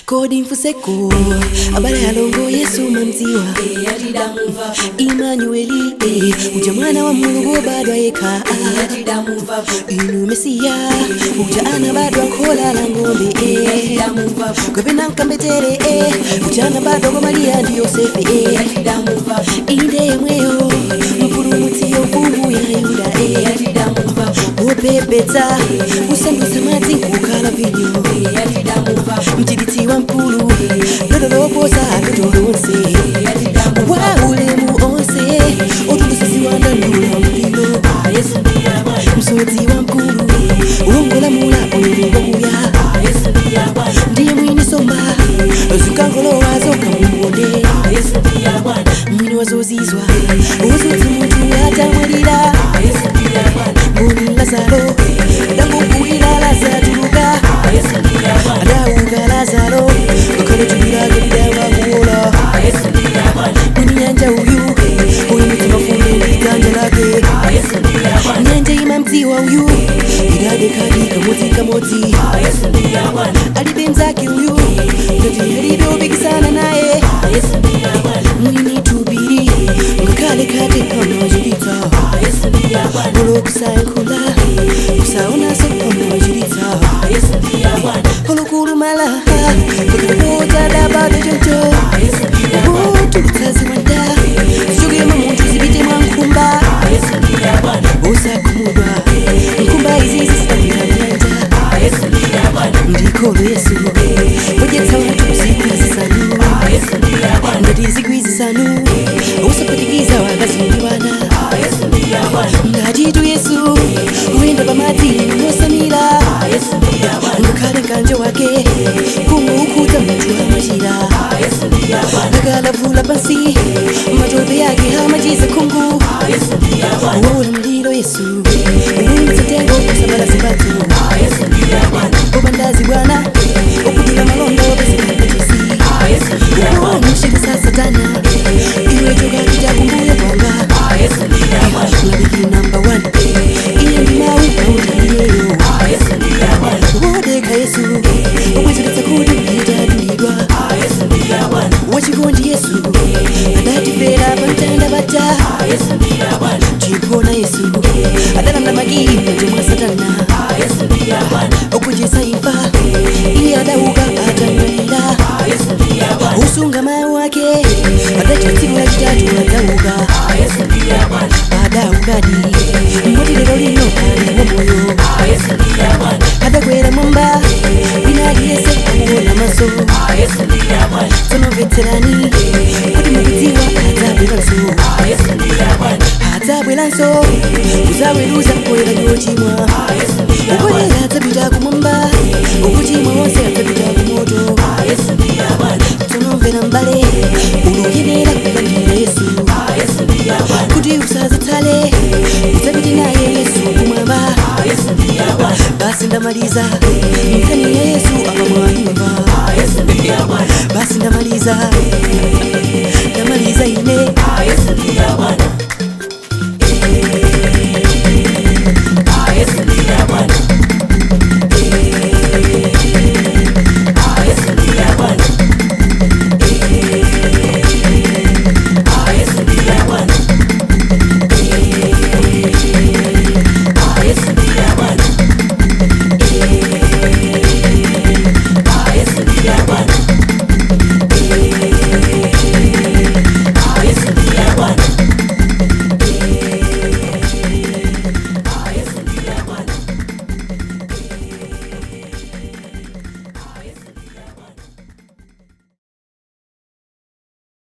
Kodi mfuseko abale alongo Yesu mamziwa Emmanueli, uja mwana wa Mulungu obadwa yekha, inu Mesiya uja anabadwa nkhola la ng'ombe, kapena nkambetere, uja anabadwa kwa Mariya ndi Yosefe, inde yemweyo mpulumutsi mfumu ya Yuda, wopepetsa kusandutsa madzi nkukhala vinyo, mchiritsi wa mkulu lololoposa adotolo onse wa ulemu onse otulusiziwanda ndula mulilo, msodzi wa mkulu uwongolamula oyini wakuya ndiye mwini somba zinkangolowa zokamuone mwini wazozizwa uzudzi munthu atamwalira mboni Lazaro dangokuwira lazatuluka adauka Lazaro ngakhale thupi lidayamba kuwola mwini nyanja uyu uyimitsa mafunde ndi dzanja lake nyanja imamdziwa uyu idadekadi kamodzi kamodzi alibe mzake uyu ngati alibe upikisana naye mwini thupiri ngakhale khate amachiritsa olo kusayankhula kusaonanso amachiritsa olokulumala ngakhale potadabadwa choncho utulutsa ziwanda zichokera munthu zipite mwa nkhumba osakhumudwa nkhumba izizi zidagwera mnyanja ndikolo Yesu podyetsa wanthu 5,000 ngati 5,000 usaphatikiza wakazi ndi wana ngatitu Yesu uyenda pamadzi mosamira ngakhale mkanjo wake kungokhudza munthu amachira akalavula pansi matope yake amachiza khungu waulamuliro Yesu uyimitsa tengo kusabala zipatso ubandazi bwana ukudula malondo pezikapatisi umushirisa satana iwe chokapita kumbuyo kwanga mladiki namba 1 iye ndi mawu autaliyeyo wodeka Yesu ubwezeretsa kuti itadulidwa wachikondi Yesu adatifera pamtanda paja.